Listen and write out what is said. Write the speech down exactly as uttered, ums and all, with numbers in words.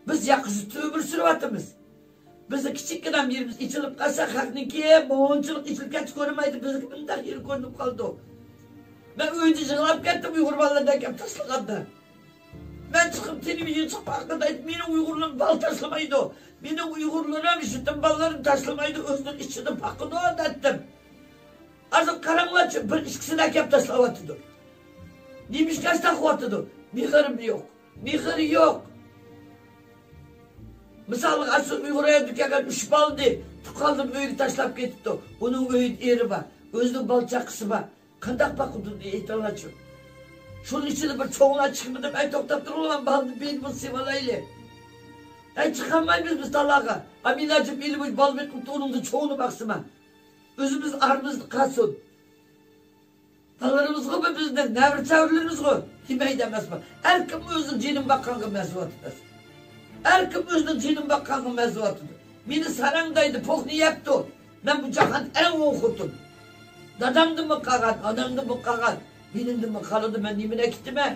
بىز ياقىسى تۆمۈر سۈرۈۋاتىمىز. بىزنىڭ كىچىككىنە يېرىمىز ئېچىلىپ قالسا، خەقنىڭكى مۇنچىلىق ئېچىلىپ كەتسە كۆرمەيدۇ، بىزنىڭكى مۇنداق يېرى كۆرۈنۈپ قالىدۇ. مەن ئۆيدە يىغلاپ كەتتىم ئۇيغۇر بالىلىرىنى ئەكەپ تاشلىغاندا. مەن چىقىپ تېلېۋىزور چىقىپ ھەققىدە ئېيتىپ، مېنىڭ ئۇيغۇرلىرىم بالا تاشلىمايدۇ. مېنىڭ ئۇيغۇرلىرىم يېتىم بالىلىرىنى تاشلىمايدۇ، ئۆزىنىڭ ئىچىدىن باقىدۇ دەتتىم. ھازىر قاراڭلارچۇ، بىر ئىككىسىنى ئەكەپ تاشلاۋاتىدۇ. نېمىشقا ئاشۇنداق قىلىۋاتىدۇ؟ مېھرىمۇ يوق. مېھرى يوق. مىسالغا، ئاشۇ ئۇيغۇر ئايالدىن كەلگەن ئۈچ بالىنى تۇغقانلىرىم ئۆيگە تاشلاپ كېتىپتۇ. ئۇنىڭ ئۆيىدە ئېرى بار، ئۆزىنىڭ بالا چاقىسى بار. قانداق باقىدۇ، ئېيتىڭلارچۇ. شۇنىڭ ئىچىدە بىر چوڭلار چىقمىدىمۇ؟ ئەي، توختاپ تۇرۇڭلار، مەن بالىنى بېلىمنى سىۋالايلى. ئەي، چىقالمايمىز بىز تالاغا. ئەمىنەجىم ئېلىۋېلىپ بالا بېقىپتۇ، ئۇنىڭدىن چوڭىنى باقسىمەن. ئۆزىمىز ئارىمىزدا قالسۇن. بالىلىرىمىزغۇ بۇ بىزنىڭ، نەۋرە-چەۋرىلىرىمىزغۇ دېمەيدۇ ئەمەسمۇ؟ ھەر كىم ئۆزىنىڭ جېنىنى باققانغا مەنسۇۋاتىمىز. ھەر كىم ئۆزىنىڭ جېنىنى باققانغا مەنسۇۋاتىدۇ. مېنى ساراڭ دەيدۇ، پوخنى يەپتۇ. مەن بۇ جاھاندا ئەڭ ئوڭ خوتۇن. دادامدىنمۇ قالغان، ئانامدىنمۇ قالغان، مېنىڭدىنمۇ قالىدۇ، مەن نېمىنى ئەكېتىمەن؟